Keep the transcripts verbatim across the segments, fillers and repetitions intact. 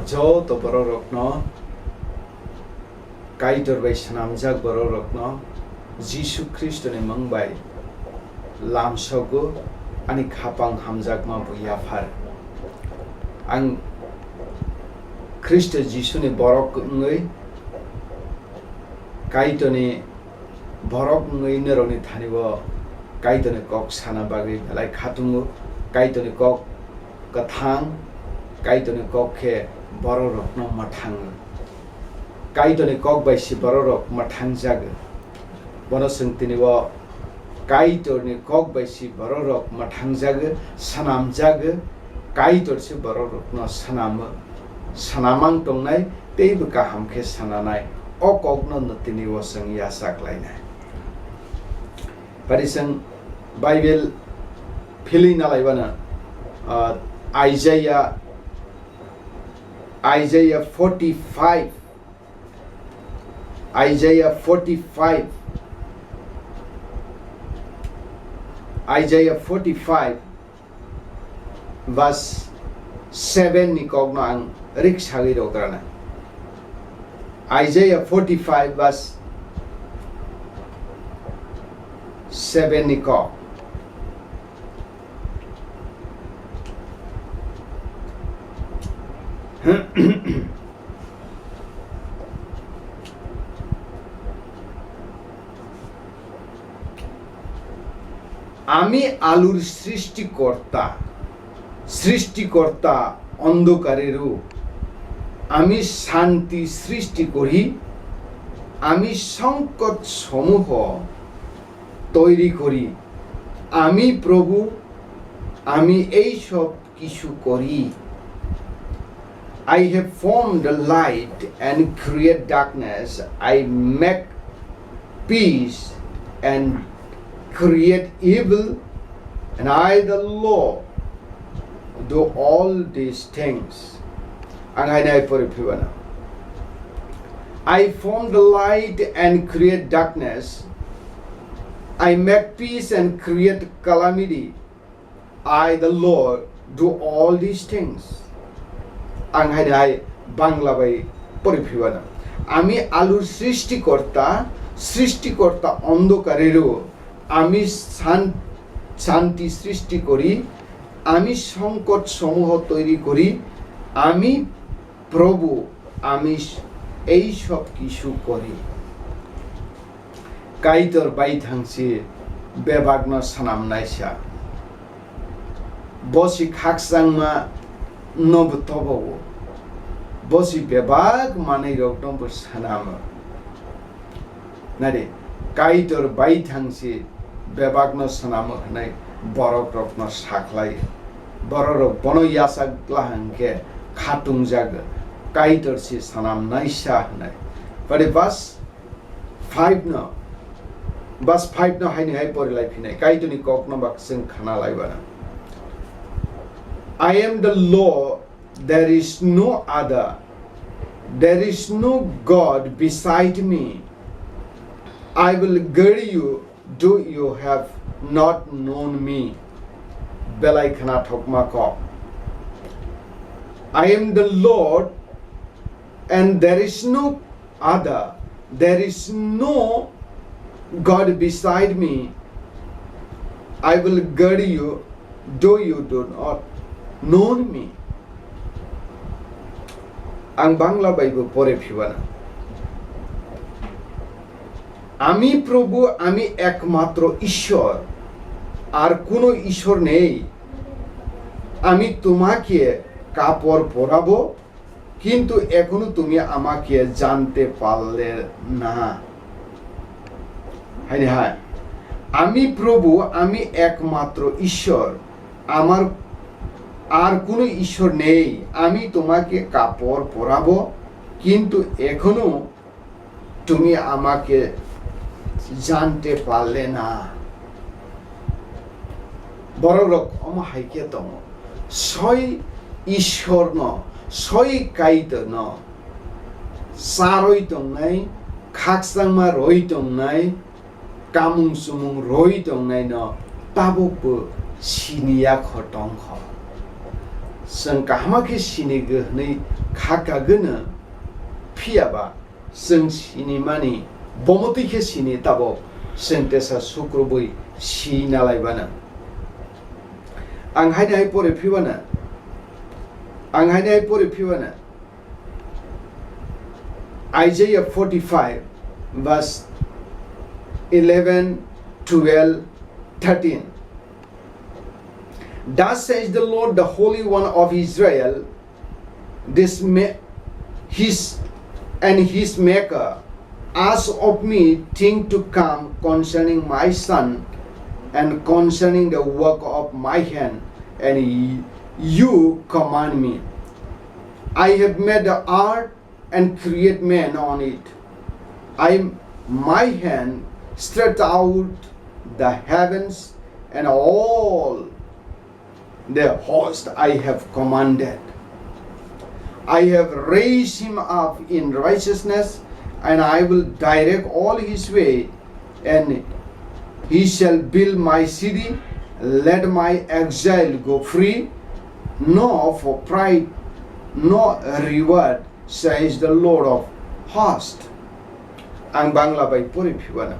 Joto bororokno, Kaitor bai swnamjak bororokno Jisu Khristoni mung bai lamsogo, ani khapang hamjakma bo yaphar. Ang Khristo Jisuni borok wngwi Kaitorni borok wngwi norokni thani-o Kaitorni kok sana bagwi belai khatungo. Kaitorni kok kwthang, Kaitorni kok khe bororokno mwthango. Kaitorni kok bai si bororok mwthangjago. Bono chwng tini-o Kaitorni kok bai si bororok mwthangjago, swnamjago, Kaitor se bororokno swnamo. Swnamang tongnai teibo kaham khe swnanai. O kokno no tini-o chwng yachak lainai. Pari chwng Bible philwi nalaibana, ah, Isaiah, Isaiah forty-five, Isaiah forty-five, Isaiah forty-five, verse seven ni kokno ang rik sagwi rw granai. Isaiah forty-five verse seven ni kok. আমি আলোর সৃষ্টিকর্তা, সৃষ্টিকর্তা অন্ধকারেরও। আমি শান্তি সৃষ্টি করি, আমি সংকট সমূহ তৈরি করি। আমি প্রভু, আমি এই সব কিছু করি। I have formed the light and create darkness. I make peace and create evil. And I, the Lord, do all these things. Ang hai nai pori phibana. I form the light and create darkness. I make peace and create calamity. I, the Lord, do all these things. Ang hai hai Bangla bai pori phibana. আমি আলোর সৃষ্টিকর্তা, সৃষ্টিকর্তা অন্ধকারেরও। আমি শান-, শান্তি সৃষ্টি করি, আমি সংকট সমূহ তৈরি করি। আমি প্রভু, আমি এই সব কিছু করি। Kaitor baithang si bebakno swnamnaisa. Bo si khakchangma nobo tobogo. Bo si bebak manwirokno bo swnamo. Nari, Kaitor baithang si bebakno swnamo hwnwi borokrokno sakhlai. Bororok bono yachak lahang khe khatungjago. Kaitor si swnamnaisa hwnwi. Pare bas five no, verse five no haini hai pori lai phinai, Kaitorni kokno bak chwng khana lai bana. I am the Lord, there is no other, there is no God beside me. I will guide you, though you have not known me. Belai khana thokma kok. I am the Lord, and there is no other. There is no God beside me. I will guide you, though you do not know me. Ang Bangla bai bo pore phibana. আমি প্রভু, আমি একমাত্র ঈশ্বর, আর কোনো ঈশ্বর নেই। আমি তোমাকে কাপড় পরাবো, কিন্তু এখনো তুমি আমাকে জানতে পারলে না। হায় রে হায়। আমি প্রভু, আমি একমাত্র ঈশ্বর, আমার আর কোনো ঈশ্বর নেই। আমি তোমাকে কাপড় পরাবো, কিন্তু এখনো তুমি আমাকে জানতে পারলে না। Bororok omo hai khe tongo. Soi Ishwarno, soi Kaitorno charwi tongnai, khakchangma rwi tongnai, kamung chumung rwi tongnaino tabukbo siniya kho tongkho. Chwng kahama khe sinigwi hwnwi kha kagwino, phiyaba chwng sinimani, bomotwi khe sini tabok chwng tesa sukrubwi si nalaibana. Ang haini hai pore phibana, ang haini hai pore phibana, Isaiah forty-five, verse eleven, twelve, thirteen. Thus says the Lord, the Holy One of Israel, this ma- his and his maker, ask of me thing to come concerning my son and concerning the work of my hand, and y- you command me. I have made the earth and create man on it. I my hand stretched out the heavens and all the host I have commanded. I have raised him up in righteousness, and I will direct all his way, and he shall build my city. Let my exile go free, no for pride, no reward, says the Lord of hosts. Ang Bangla bai pori phibana.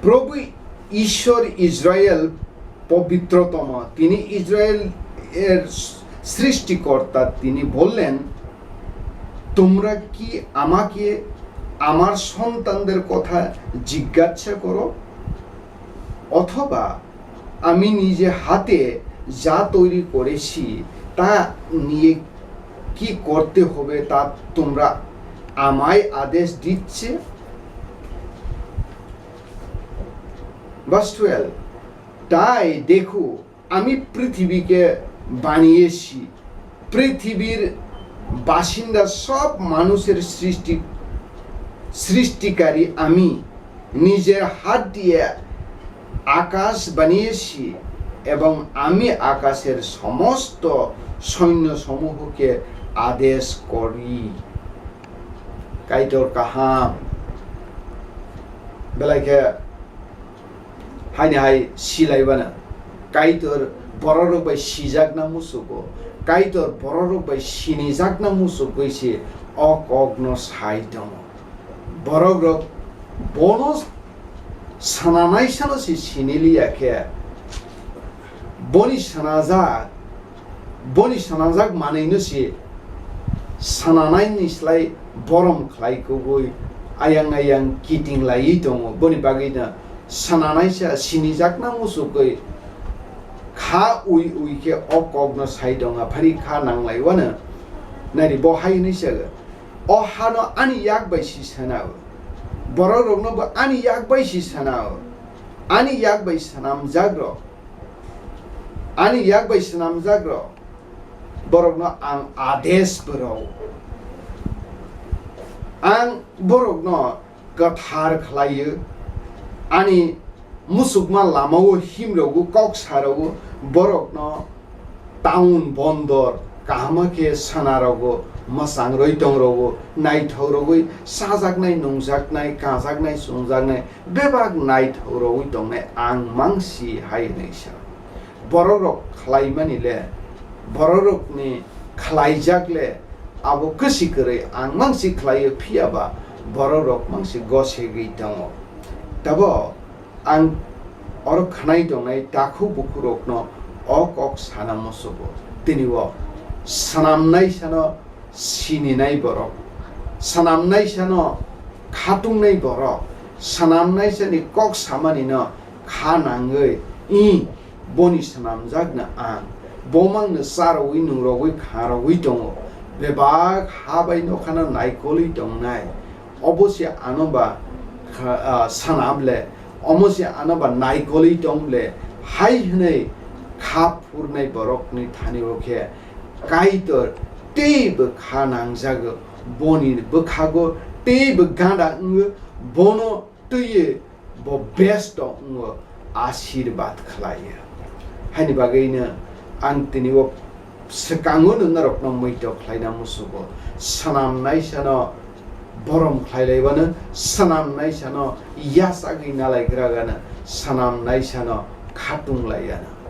প্রভু ঈশ্বর ইসরায়েল পবিত্রতম, তিনি ইসরায়েলের সৃষ্টিকর্তা। তিনি বললেন, "তোমরা কি আমাকে আমার সন্তানদের কথা জিজ্ঞাসা করো? অথবা আমি নিজে হাতে যা তৈরি করেছি তা নিয়ে কি করতে হবে তা তোমরা আমায় আদেশ দিচ্ছে?" Verse twelve, তাই দেখো, আমি পৃথিবীকে বানিয়েছি, পৃথিবীর বাসিন্দা সব মানুষের সৃষ্টি, সৃষ্টিকারী আমি। নিজের হাত দিয়ে আকাশ বানিয়েছি এবং আমি আকাশের সমস্ত সৈন্যসমূহকে আদেশ করি। Kaitor kaham. Belai khe haini hai silaibana. Kaitor bororok bai sijakna musugo. Kaitor bororok bai sinijakna musugwi se o kokno sai tongo. Borokrok bono sananaisano se siniliya khe, boni sanajak, boni sanajak manwino se sananaini slai borom khlai kubui ayang ayang kiting laiwi tongo. Boni bagwino sananaisa sinijakna musukgwi kha ui ui khe o kokno sai tongo, phari kha nanglaiwano. Naidi bo hai hwnwi sago, "O hano ani yak bai si sana-o, borokrokno bo ani yak bai si sana-o, ani yak bai swnamjak rok, ani yak bai swnamjak rok, borokno ang ades bo rw-o, ang borokno kwthar khlai-o, ani musukma lama-o himrogo, kok sarogo, borokno town bondor kahama khe swnarogo, mwchang rwi tongrogo, naithok rogwi chajaknai, nungjaknai, kajaknai, chungjaknai, bebak naithok rogwi tongnai ang mangsi," hai hwnwi sa. Borokrok khlaimani le, borokrokni khlaijak le, abo kwsi kwrwi ang mangsi khlaio, phiyaba borokrok mangsi gosegwi tongo. Tabo ang oro khnai tongnai takhuk bukhurokno o kok sana musugo. Tini o swnamnaisano sininai borok, swnamnaisano khatungnai borok, swnamnaisani kok samanino kha nangwi, i boni swnamjakno ang, bo mangno charogwi nungrogwi kharogwi tongo, bebak ha bai nokhano naikolwi tongnai, obo se ano ba kha-, ah, swnam le, omo se ano ba naikolwi tong le, hai hwnwi kha phurnai borokni thani o khe Kaitor teibo kha nangjago, boni bwkhago teibo gada wngo, bono twiwi bo besto wngo, asirbad khlaio. Haini bagwino ang tini o swkango no norokno muitok khlaina musugo. Swnamnaisano borom khlai laibano, swnam naisano yachagwi nalaigra gana, swnam naisano khatung lai gana.